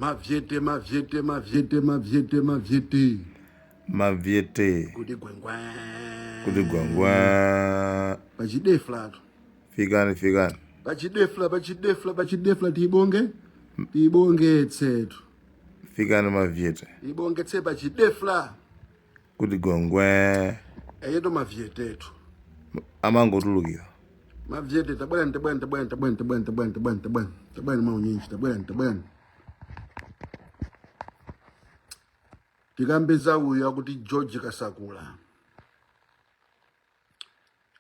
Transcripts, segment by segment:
Mavyete, mavyete, mavyete, mavyete, mavyete. Mavyete. Kuti gwengwe. Kuti gwangwa. Pachidefla tu. Fikani, fikani. Pachidefla, pachidefla, pachidefla tibonge. Tibongetse tu. Fikani mavyete. Tibongetse pachidefla. Kuti gwangwa. Eyeto mavyete tu. Amangotulukira. Mavyete tabwerani, tabwerani, tabwerani, tabwerani, tabwerani, tabwerani, tabwerani, tabwerani. Tabwerani maunyinji, tabwerani, tabwerani. Tikambe za uyu akuti George Kasakula.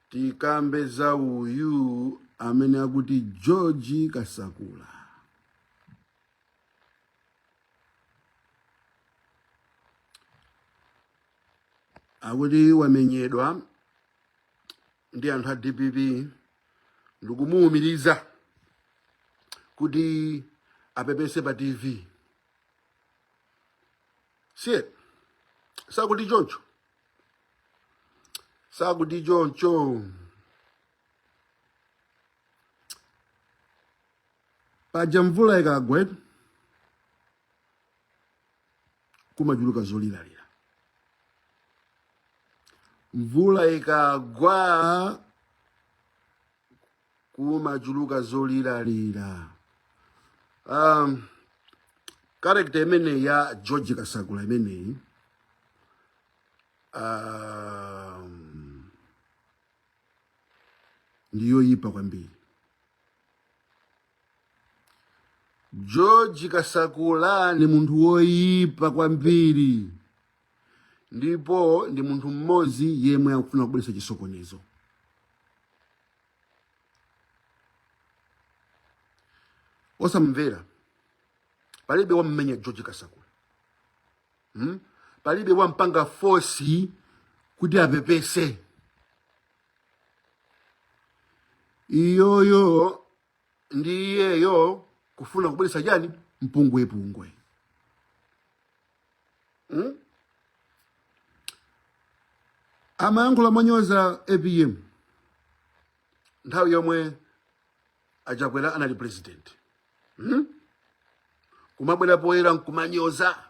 Tikambe za uyu amene akuti George Kasakula. Akuti wamenyedwa ndi anthu a DPP ndikumuwumiriza kuti apepese pa TV. Siye sakuti choncho, sakuti choncho. Paja mvula ikagwa kumachuluka zolilalira. Mvula ikagwa kumachuluka zolilalira. Character imeneyi ya George Kasakula imeneyi ndiyoyipa kwambiri. George Kasakula ni munthu woyipa kwambiri ndipo ndi munthu mmodzi yemwe akufuna kubweretsa chisokonezo. Osamvera, palibe wammenya George Kasakula, Palibe wampanga force kuti apepese. Iyoyo ndi iyeyo kufuna kubweretsa chani mpungwepungwe, Amayankhula monyoza APM nthawi yomwe achakwera anali president, Kumabwera poyera nkumanyoza,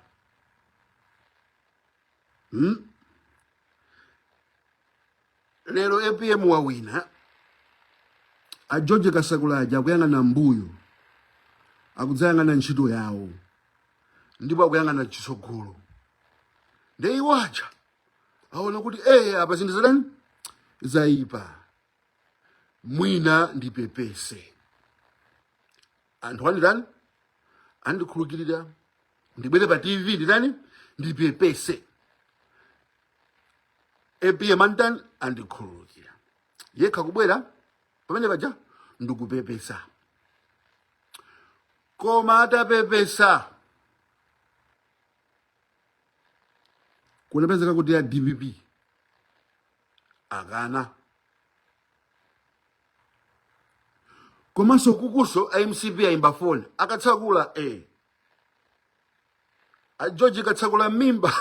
Lero APM wawina, a George Kasakula aja akuyang'ana mbuyo, akudzayang'ana ntchito yawo ndipo akuyang'ana chitsogolo. Nde iwo aja aona kuti apa zinthu zadani zayipa, mwina ndipepese anthu anditani andikhulukirira, ndibwere pa TV nditani ndipepese. APM anditani andikhululukira, yekha kubwera pamene paja ndikupepesa. Koma atapepesa kunapezeka kuti ya DPP akana, komanso kukuso a MCP ayimba foni akatsakula a George Katsakula mimba,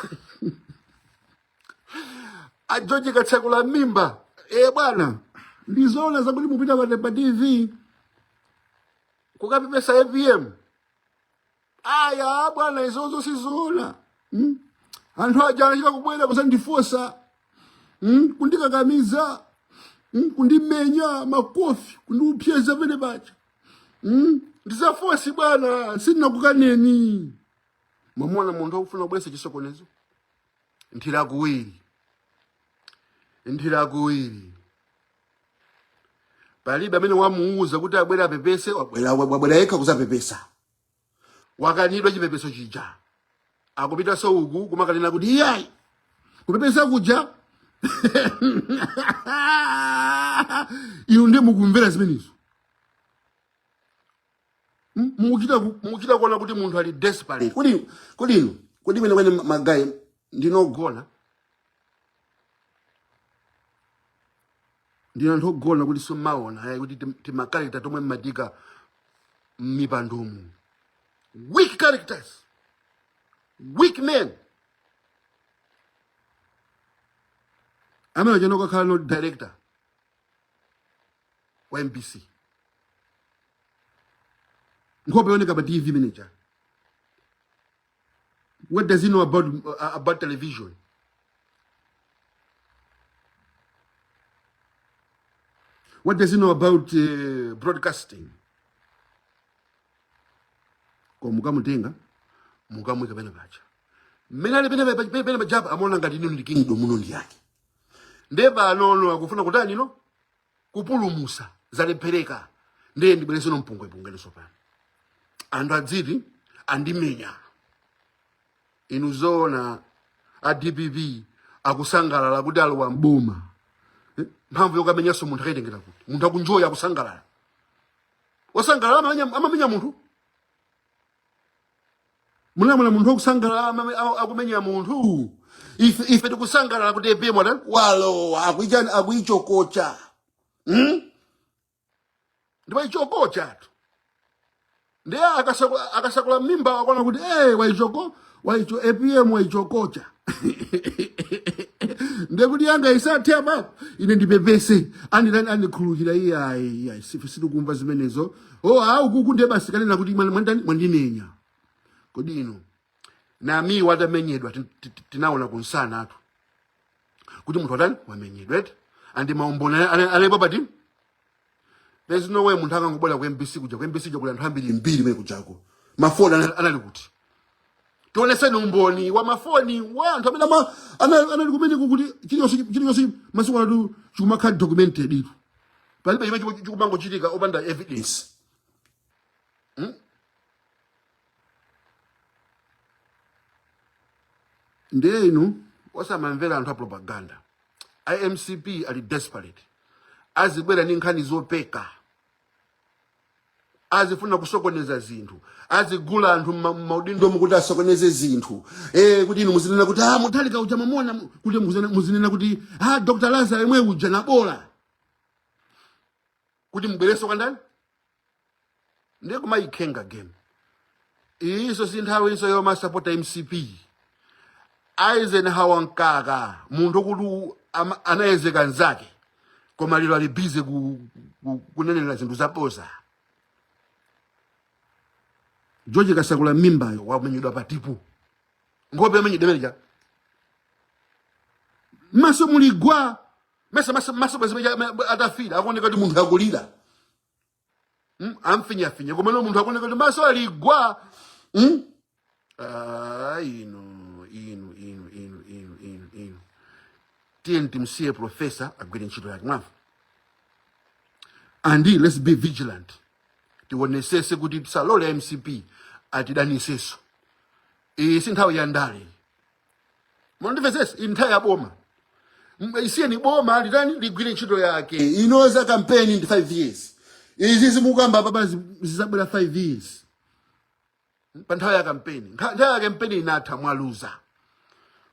a George Katsakula mimba, bwana, ndizoona zakuti mupita pa TV kukapepesa APM? Aya bwana, izozo sizoona, Anthu aja anachita kubwera kuzandifosa, Kundikakamiza, Kundimenya makofi, kundiupyeza pene paja, Ndizafosi bwana, sindinakukaneni. Mwamuona munthu akufuna kubweretsa chisokonezo? Nthirakuwiri, nthirakuwiri. Palibe amene wamuuza kuti abwere apepese, wabwera, wabwera yekha kuzapepesa. Wakanidwa chipepeso chija, akupitanso uku kumakanena kuti iyayi kupepesa kuja. Inu ndiye mukumvera zimenezo, Mukuchita kuona kuti munthu ali desperate. Kodi inu, kodi kwenekwene ma guy ndinogona ndi anthu ogona kuti simaona ayi kuti tima character tomwe mmatika m'mipandomu, weak characters, weak men amene achena kukakhala no director wa MBC, nkhope yooneka pa TV manager. What does he know about television? What does he know about broadcasting? Koma mukamutenga mukamwika pene paja, mmene ali pene pajapa, amaona ngati ino ndi kingdom, muno ndi yake. Ndiye panono akufuna kutani no kupulumusa, zalephereka. Ndiye ndibweresono mpungwepungwe pano, anthu adziti andimenya. Inu zoona a DPP akusangalala kuti alowa mboma? Eh, mphamvu yokamenyanso munthu akayitengera kuti? Munthu akunjoya, akusangalala, osangalala amamenya munthu? Munamuna munthu wakusangalala akumenya munthu? Ife tikusangalala kuti APM watani, walowa, akuichani, akuichokocha, Ndipo ichokocha tu. Ndiye akasakula mimba wakona kuti waichoko waicho APM waichokocha, ndiye kuti yanga isathe apapo, ine ndipepese, anditani, andikhululukira. Iyayi, iyayi, sife sitikumva zimenezo. Oh, awu kuku ndiye basi kanena kuti mwandani, mwandimenya. Kodi inu Namiwa atamenyedwa, tinaona kunsana atu kuti munthu atani, wamenyedwa eti, andi maumboni alipo pati? There's no way munthu akangobwera ku MBC kuja, ku MBC kuja kuli anthu ambiri mbiri mene kujako, mafoni anali kuti? Tioneseni umboni wa mafoni wa anthu amene anali kumeneko, kuti chilichonse masiku ano chikumakhala documented itu. Palibe chimene chikumangochitika opanda evidence. Ndiye inu osamamvera anthu a propaganda. IMCP ali desperate, azibwera ndi nkhani zopeka, azifuna kusokoneza zinthu, azigula anthu maudindo kuti asokoneze zinthu, kuti inu muzinena kuti ah, Mutharika uja mamuona, kuti muzinena kuti ah, Dr. Lazaro yemwe uja nabola, kuti mubwereso kandani. Ndiye kumayikhenga game iyiso si nthawi iso yomasapota MCP. Eisenhower Mkaka, munthu kuti anayezeka nzake, koma lero ali busy kunenera zinthu zaboza. George Kasakula mimbayo wamenyedwa patipo, nkhope yamenyedwa imeneja, maso muligwa mesa maso bwezi atafira, akuoneka kuti munthu akulira. Amfinyafinya, komano munthu akuoneka kuti maso aligwa. Ah, inu inu inu inu inu inu inu, tiye timsiye professor agwire ntchito yake, mwamva? And let's be vigilant, tionesese kuti tisalole MCP atidaniseso. Iyi si nthawi ya ndale, mundimvesese, iyi nthawi ya boma. Isiyeni boma litani, ligwire ntchito yake. Inoza kampeni ndi 5 years, izi zimukamba papa zizabwera 5 years pa nthawi ya kampeni. Nthawi ya kampeni inatha, mwaluza.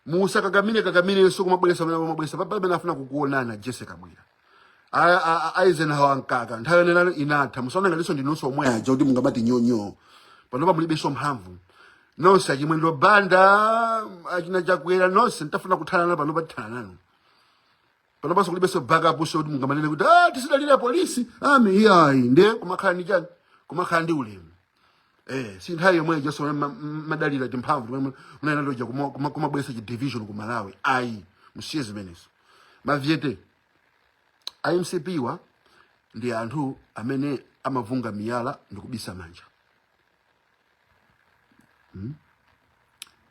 Musakakamire kakamirenso kumabweresa amene kumabweresa papa amene afuna kukuonana. Jesse Kabwira, Eisenhower Mkaka, nthawi yenera inatha. Musaona ngatinso ndinonso omwe aja kuti mungamati nyonyo. Panopa mulibenso mphamvu nonse, achimwendo Banda, achina Chakwera, nonse ntafuna kuthana nanu panopa tithana nanu. Panopanso kulibenso backup so kuti mungamanene kuti ah, tisidalira polisi ami. Iyayi, nde kumakhala ndi chani, kumakhala ndi ulemu. Si nthawi yomwe jaso madalira timphamvu munanaloja kumabweresa chi division ku Malawi. Ayi, musiye zimenezo. Mavyete iMCP wa ndi anthu amene amavunga miyala ndi kubisa manja.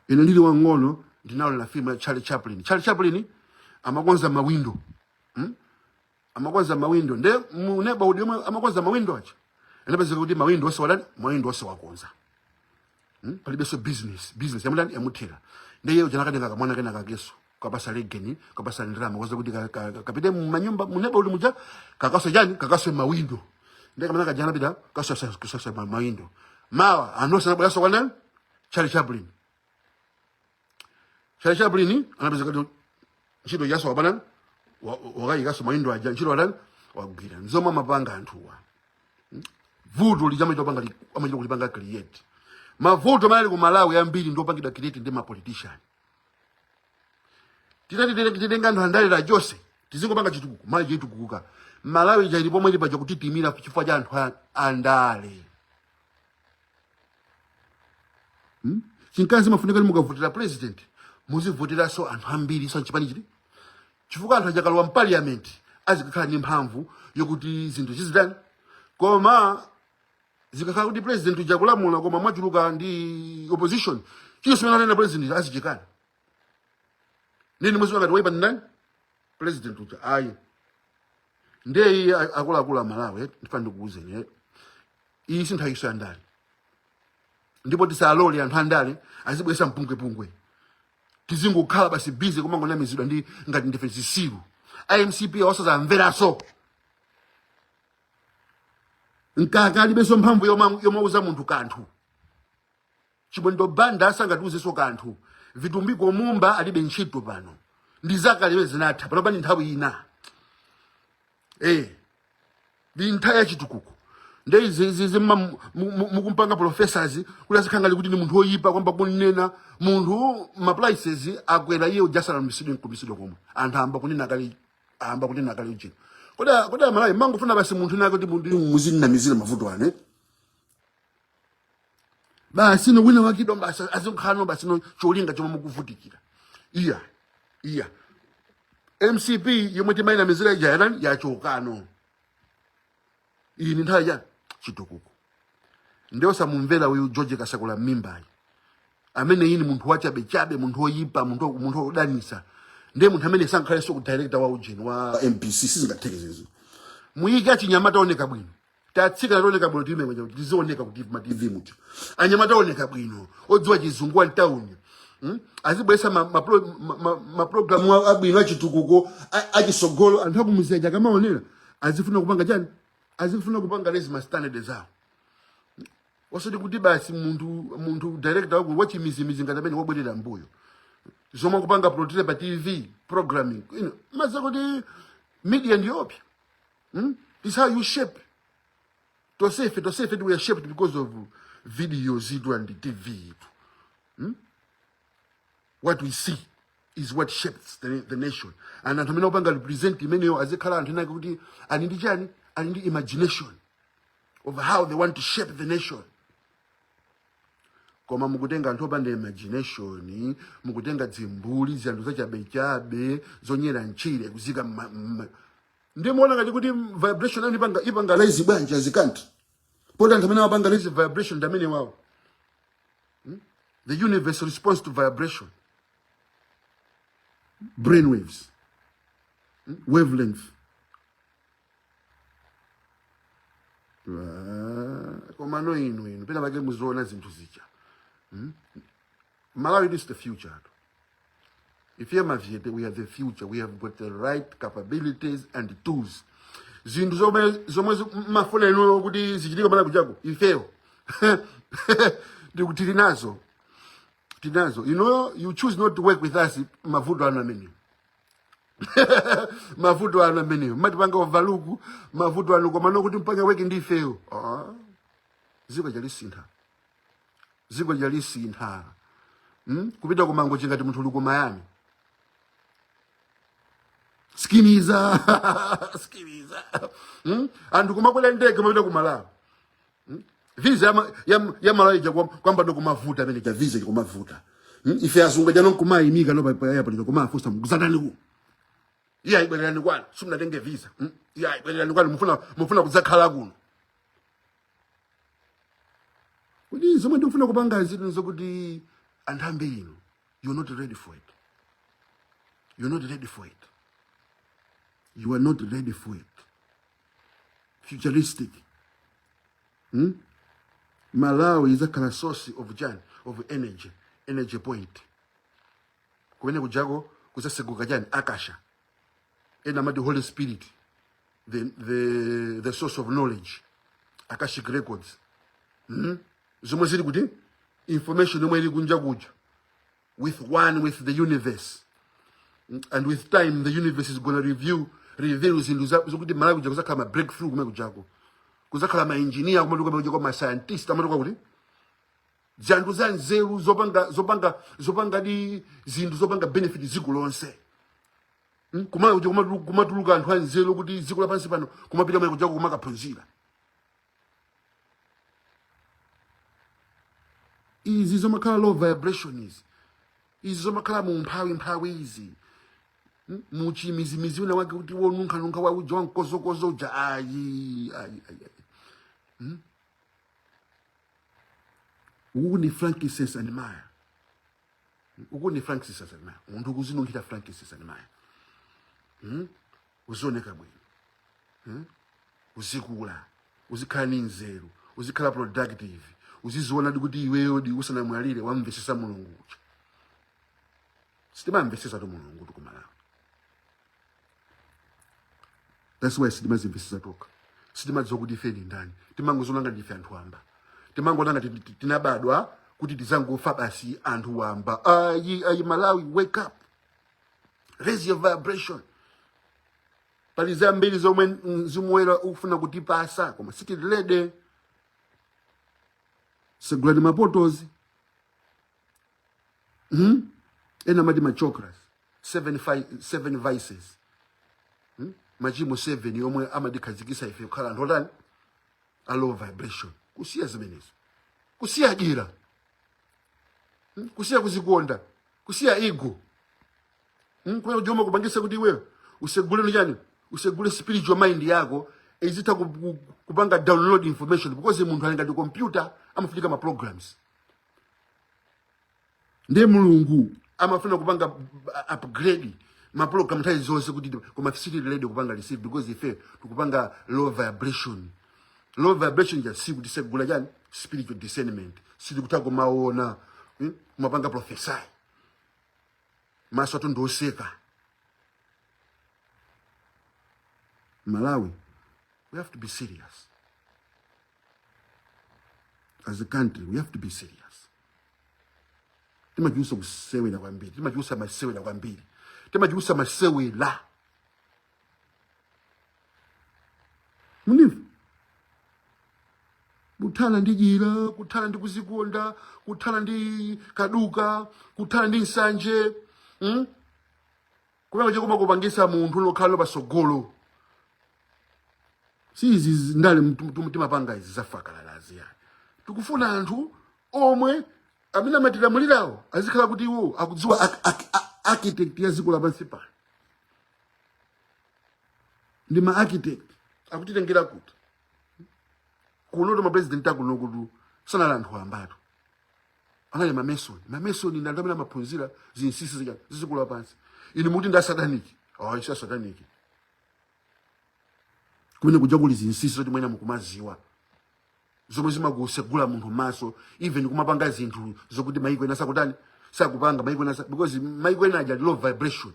Ine ndili wang'ono ndinaonera filimu ya Charlie Chaplin. Charlie Chaplin amakonza mawindo, Amakonza mawindo, nde mu neighborhood yomwe amakonza mawindo aja anapezeka kuti mawindo onse wadani, mawindo onse wakonza. Palibenso business, business yamudani, yamuthera. Ndiye uja nakatenga kamwana kena kakeso, kapasa legeni, kapasa ndalama, koza kuti kapite mumanyumba mu neighborhood muja kakaswe chani, kakaswe mawindo. Ndiye kamwana kaja anapita kaswe mawindo. Mawa anthu onse anabweranso kwa ndani? Charlie Chaplin. Charlie Chaplin anapezeka kuti ntchito yaso wapana wakayikaso mawindo aja, ntchito watani, wagwira. Nzomwe amapanga anthuwa. Vuto lija amachita kulipanga create. Mavuto amene ali ku Malawi ambiri ndi opangidwa create ndi ma politician. Titati titenga anthu andale la jose tizingopanga chitukuko, Malawi chitukuka. Malawi ija ili pomwe ili paja kutitimira chifukwa cha anthu andale. Chinkazi mafunika kuti mukavotera president muzivoteranso anthu ambiri so chipani chiti, chifukwa anthu ajakalowa m'parliament azikakhala ndi mphamvu yokuti zinthu zizitani. Koma zikakhala kuti president uja kulamula koma mwachuluka ndi opposition, chiyonse chimene anena president azichikana. Nini muziwa ngati waipa ndi ndani? President uja ayi. Ndiye iye akuluakulu a Malawi, ndifuna ndikuwuzeni, iyi si nthawi ya ndale, ndipo tisalole anthu andale azibweretsa mpungwepungwe. Tizingokhala basi busy kumangonamizidwa ndi ngati ndife zisilu. IMCP osazamveranso mkaka, alibenso mphamvu yomauza munthu kanthu. Chimwendo Banda sangatiuzenso kanthu. Vitumbiko Mumba alibe ntchito pano, ndi zakale zinatha. Pano pani nthawi ina, ndi nthawi ya chitukuko. Nde izi mukumpanga professors kuti azikhala ngati kuti ndi munthu woyipa kwamba kunena munthu ma prices akwera, iye ujasalambisidwe nkumisidwe komwe anthu amba kunena kale, amba kunena kale ujeni. Kodi Amalawi mangofuna basi munthu nake kuti munthu muzinamizira mavuto ane basi no wina wakido basi azikhala no basi no cholinga chomwe mukuvutikira. Iya iya, MCP yomwe timayinamizira ija yatani? Yachokano. Iyi ni nthawi ya chitukuko. Ndio samumvera uyu George Kasakula mimbayi amene iyi ni munthu wachabechabe, munthu woyipa, munthu wodanisa. Ndiye munthu amene sankhalenso ku director wa ujeni wa MBC, sizingatheke zizo. Muyike achinyamata oneka bwino, tatsika taoneka bwino, time mwenye tizioneka kuti ma TV muti anyamata oneka bwino odziwa chizungu wa mtawuni, Azibweretsa ma program abwino achitukuko achisogolo. Anthu akumuzi aja akamaonera azifuna kupanga chani? Azifuna kupanga raise ma standard zawo, osati kuti basi munthu director wako wachimizimizi ngati amene wabwerera mbuyo zomwe akupanga portray pa TV programming. Maza kuti media ndiyopya, It's how you shape. Tosefe we are shaped because of videos itu and TV itu. What we see is what shapes the nation. And anthu amene akupanga represent imeneyo azikhala anthu enake kuti ali ndi chani? Ali ndi imagination of how they want to shape the nation. Koma mukutenga anthu opanda imagination, mukutenga dzimbuli, zanthu zachabechabe zonyera mchire kuzika ndimuona ngati kuti vibration yani ipanga raise bwanji azikanti poti anthu amene amapanga raise vibration ndi amene wawo. The universe responds to vibration, brain waves, Wavelength. Ah, koma no inu pena pake muziona zinthu zija. Malawi is the future. If you're Maviete, we are the future. We have got the right capabilities and tools. Zinthu zomwe mafuna inuyo kuti zichitike mana kuchako ifeyo ndikuti tili nazo, tili nazo. You choose not to work with us, mavuto anu amenewo, mavuto anu amenewo. Matipanga overlook, mavuto anu. Koma nokuti mpanga work ndi ifeyo, ah, ziko jalisintha, ziko jalisintha. Kupita kumango chingati munthu uli ku Miami, skimiza skimiza, Anthu kumakwera ndege kumapita ku Malawi, Visa ya Malawi ija kwamba ndo kumavuta amene ja visa kumavuta, Ife azungu jano kumayimika no pa airport kumafusa mukuzatani ku iya ibwererani kwanu, simunatenge visa, Iya ibwererani kwanu, mufuna kudzakhala kuno. Kuti zomwe ndikufuna kupanga zinthu zokuti anthu ambiri inu you're not ready for it, you're not ready for it, you are not ready for it. Futuristic, Malawi izakhala source of chani? Of energy, energy point. Kumene kujako kuzaseguka chani? Akasha, ena amati Holy Spirit, the source of knowledge, Akashic records, Zomwe zili kuti information yomwe ili kunja kuja with one with the universe. And with time the universe is gonna reveal zinthu zokuti Malawi kuja kuzakhala ma breakthrough, kumene kujako kuzakhala ma engineer kumatuka kuja kwa ma scientist amatuka kuti zanthu za nzeru zopanga di zinthu zopanga benefit dziko lonse. Kumalawi kuja kumatuluka anthu anzeru kuti dziko lapansi pano kumapita kumene kujako kumakaphunzira. Izi zomakhala low vibration izi, izi zomakhala mu mphawi mphawi izi, muchimizimizi wina wake kuti wonunkhanunkha wauja wamkozokozo uja, ayi ayi ayi ayi. Uku ni frankincense and myrrh, uku ni frankincense and myrrh. Munthu ukuzinunkhira frankincense and myrrh, Uzioneka bwino, Uzikula, uzikhala ni nzeru, uzikhala productive, uziziona di kuti iweyo di usanamwalire wamvesesa Mulungu uja. Sitimamvesesa tu Mulungu tu kumalawi. That's why sitimazimvesesa toka, sitimadziwa kuti ife ndi ndani. Timangoziona ngati ndife anthu wamba, timangoona ngati tinabadwa kuti tizangofa basi, anthu wamba. Ayi ayi, Malawi, wake up, raise your vibration. Pali zambiri zomwe Mzimu Woyera ukufuna kutipasa, koma sitili ready. Segulani ma portals. Ena amati ma chakras, seven vices, Machimo 7 yomwe amatikhazikisa ife kukhala anthu otani? A low vibration. Kusiya zimenezo, kusiya dyera, Kusiya kuzikonda, kusiya ego, Kumene kujoma kupangisa kuti iweyo usegule ni chani, usegule spiritual mind yako izitha kupanga download information, because munthu ali ngati computer, amafunika ma programs. Ndiye Mulungu amafuna kupanga upgrade ma program nthawi zonse kuti, koma sitili ready kupanga receive because ife tikupanga low vibration. Low vibration ja sikutisegula chani? Spiritual discernment. Sitikutha kumaona, Kumapanga prophesy, maso athu ndioseka. Malawi, we have to be serious as a country. We have to be serious. Timachiusa kusewera kwambiri, timachiusa masewera kwambiri, timachiusa masewera. Munimva kuthana ndi dyera, kuthana ndi kuzikonda, kuthana ndi kaduka, kuthana ndi nsanje, Kumene chikoma kupangisa munthu lokhala pasogolo. Si izi ndale timapanga izi zafakalalazi yani. Tikufuna anthu omwe amene amatilamulirawo azikhala kuti iwo akudziwa architect ya dziko lapansi pano ndi ma architect akutitengera kuti kunoto. Mapresident akuno kuti sanali anthu wambatu, anali mamesoni. Mamesoni ndi anthu amene amaphunzira zinsinsi za dziko lapansi. Inu mukuti ndi asataniki? Oh, si asataniki. Kumene kuja kuli zinsinsi zoti mwina mukumaziwa, zomwe zimakusegula munthu maso, even kumapanga zinthu zokuti maiko ena sakutani, sakupanga maiko ena because maiko ena aja ali low vibration.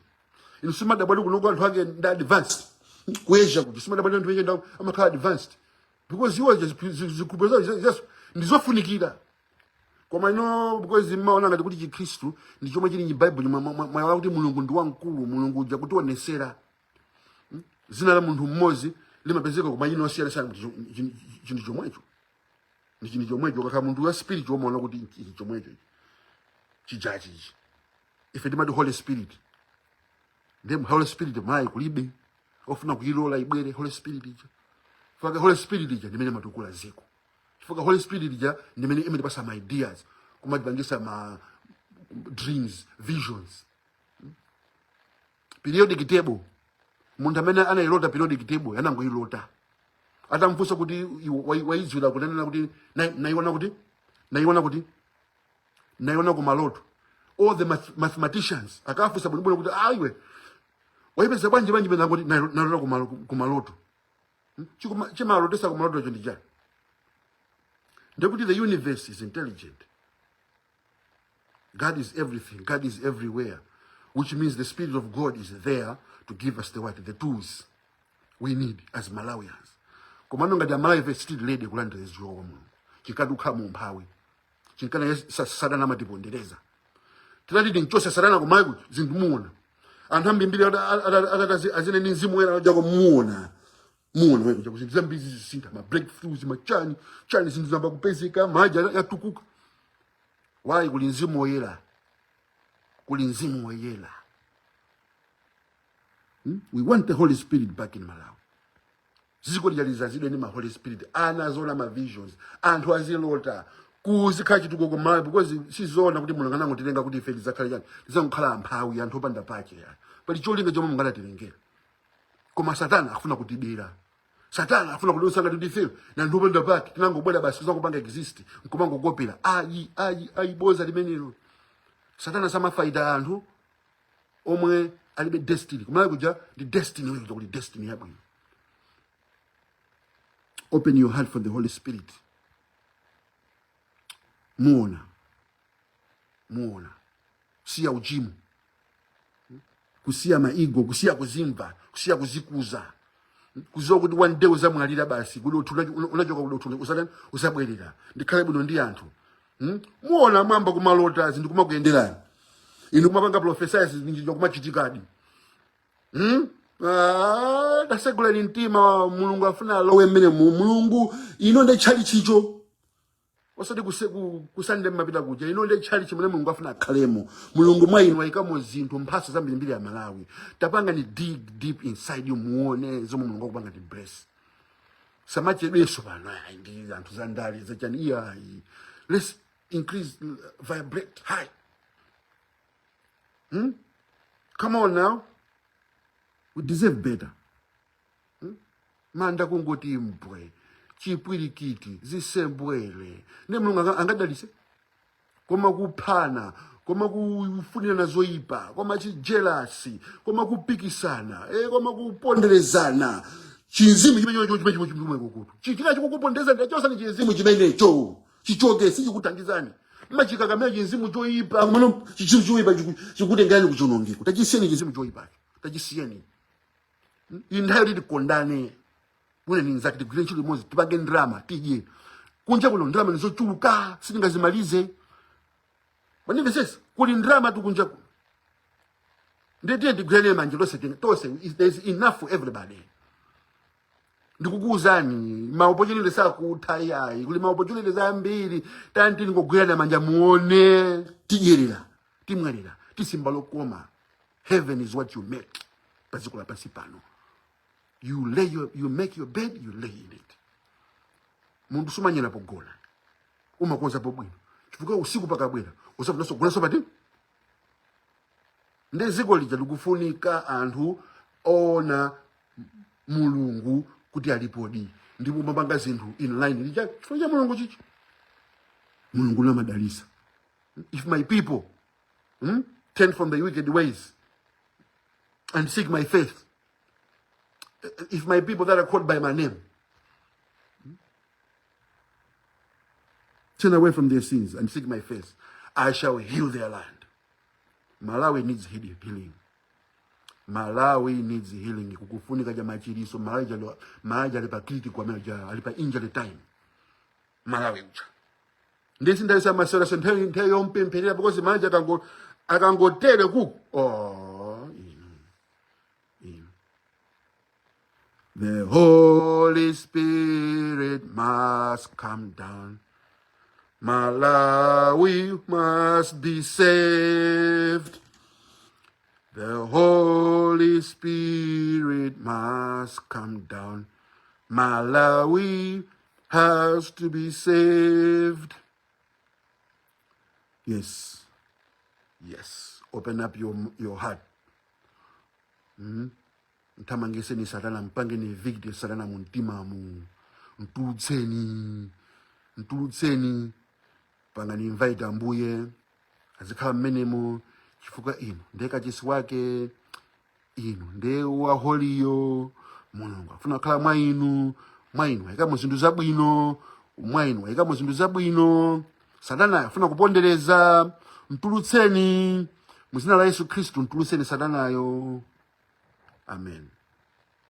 Inu simadabwali kunoko anthu ake ndi advanced ku Asia, kuti simadabwali anthu ake amakhala advanced because iwo zikhulupiriro zawo ndizofunikira. Koma ino because mmaona ngati kuti Chikhristu ndi chomwe chili m'Baibulo, mwayiwala kuti Mulungu ndi wamkulu. Mulungu uja kutionesera zina la munthu mmodzi limapezeka ku mayina osiyanasiyana kuti chinthu chomwecho ndi chinthu chomwecho. Ukakhala munthu wa spiritual umaona kuti ichi chomwecho ichi chijachi ichi. Ife timati Holy Spirit, ndiye Holy Spirit mayi kulibe ofuna kuilola ibwere Holy Spirit ija. Chifukwa Holy Spirit ija ndimene matukula ziko, chifukwa Holy Spirit ija ndimene imatipasa ma ideas, kumatipangisa ma dreams, visions. Periodic table, munthu amene anayilota periodic table anangoyilota. Atamfunsa kuti wayidziwira kunenera kuti naiona kuti naiona kuti naiona kumaloto. All the mathematicians akafunsa bwinobwino kuti aiwe waipeza bwanji bwanji mene angoti nailota kumaloto. Chimalotesa kumaloto icho ndi chani? Ndekuti the universe is intelligent. God is everything. God is everywhere. Which means the Spirit of God is there to give us the what? The tools we need as Malawians. Komano ngati Amalawi ife sitili ready kulandira izi kwa Mulungu, chinkadukha mu umphawi, chinkana Satana amatipondereza. Tinati tinchose Satana kumayi zinthu muona anthu ambirimbiri atati azine ndi Mzimu Woyera ajako muona muona wewe kuja zinthu zambiri zisintha, ma breakthroughs, machani chani, zinthu zamba kupezeka, maja yatukuka. Why? Kuli Mzimu Woyera, kuli Mzimu Woyera. We want the Holy Spirit back in Malawi. Dziko lija lizazidwe ndi ma Holy Spirit, ana aziona ma visions, anthu azilota. Kuzikhala chitukuko Malawi, because sizoona kuti Mulungu anangotilenga kuti ife tizakhale chani, tizangokhala amphawi, anthu opanda pake ya. Pali cholinga chomwe Mulungu anatilengera, koma Satana akufuna kutibera. Satana afuna kudonsa ngati ndife na anthu opanda pake, tinangobwera basi kuzangopanga exist nkumangokopera. Ayi, ayi, ayi, boza limenelo. Satana samafaita anthu omwe alibe destiny. Kumalawi kuja ndi destiny, kuja kuli destiny yabwino. Open your heart for the Holy Spirit. Muona, muona. Siya uchimo, kusiya ma ego, kusiya kuzimva, kusiya kuzikuza, kuziwa kuti one day uzamwalira basi, kuti unachoka kuti usatani, usabwerera. Ndikhale bwino ndi anthu. Muona mwamba kumalota zinthu kumakuyenderani inu, kumapanga prophesy, zinthu kumachitikadi. Ah, tasegulani mtima, Mulungu afuna alowe mmene mu Mulungu ino ndi tchalichicho, osati kusande mmapita kuja. Ino ndi tchalichi chimene Mulungu afuna akhalemo. Mulungu mwa inu ayikamo zinthu, mphatso zambirimbiri ya Malawi. Tapanga ni dig deep inside you, muone zomwe Mulungu akupanga ti bless. Samachedweso pano, ayi, ndi anthu za ndale zachani, iyayi. Let's increase, vibrate high. Come on now, we deserve better. Manda kungoti mbwe, chipwirikiti, zisembwere, ndi Mulungu angadalise? Koma kuphana, koma kufunirana zoyipa, koma chi jealous, koma kupikisana, koma kuponderezana, chinzimu chimenecho chimene chimwe kukutu chichina chikukupondeza, ndachosani chinzimu chimenecho, chichoke, sichikuthandizani. Machikakamira chinzimu choyipa, kumene chichimu choyipa chikutengerani kuchonongeko. Tachisiyeni chinzimu choyipacho, tachisiyeni. Iyi nthawi yoti tikondane wina ndi nzake, tigwire ntchito limodzi, tipange ndrama, tidye. Kunja kuno ndrama ndizochuluka, sitingazimalize. Mandimvesesa? Kuli ndrama tu kunja kuno. Ndiye tigwirane manja tonse, tonse. There is enough for everybody. Ndikukuwuzani, ma opportunity sakutha iyayi, kuli ma opportunities ambiri. Tanti ngogwirana manja, muone tidyerera, timwerera, tisimba lokoma. Heaven is what you make pa dziko lapansi pano. You make your bed, you lay in it. Munthu sumanyera pogona, umakonza pobwino, chifukwa usiku pakabwera usafunanso kugonanso pati. Ndi dziko lija likufunika anthu oona Mulungu kuti alipodi, ndipo mapanga zinthu in line lija chifukwa cha Mulungu. Chichi Mulungu namadalisa. If my people, turn from the wicked ways and seek my face, if my people that are called by my name turn away from their sins and seek my face, I shall heal their land. Malawi needs healing. Malawi needs healing. Kukufunika cha machiriso. Malawi jalo, Malawi jali pa critical amene ja ali pa injury time. Malawi uja. Ndisi ndalisa masera so nthawi nthawi yompempherera, because Malawi akangotere ku, oh, inu inu. The Holy Spirit must come down. Malawi must be saved. The Holy Spirit must come down. Malawi has to be saved. Yes. Open up your heart. Mthamangiseni Satana, mpangeni evict Satana mumtimamu, mtulutseni, mtulutseni, pangani invite Ambuye azikhala mmenemo, chifukwa inu ndiye kachisi wake, inu ndiye wa holy-yo. Mulungu afuna kukhala mwa inu. Mwa inu ayikamo zinthu zabwino, mwa inu ayikamo zinthu zabwino. Satana afuna kupondereza, mtulutseni muzina la Yesu Khristu, mtulutseni Satanayo. Amen.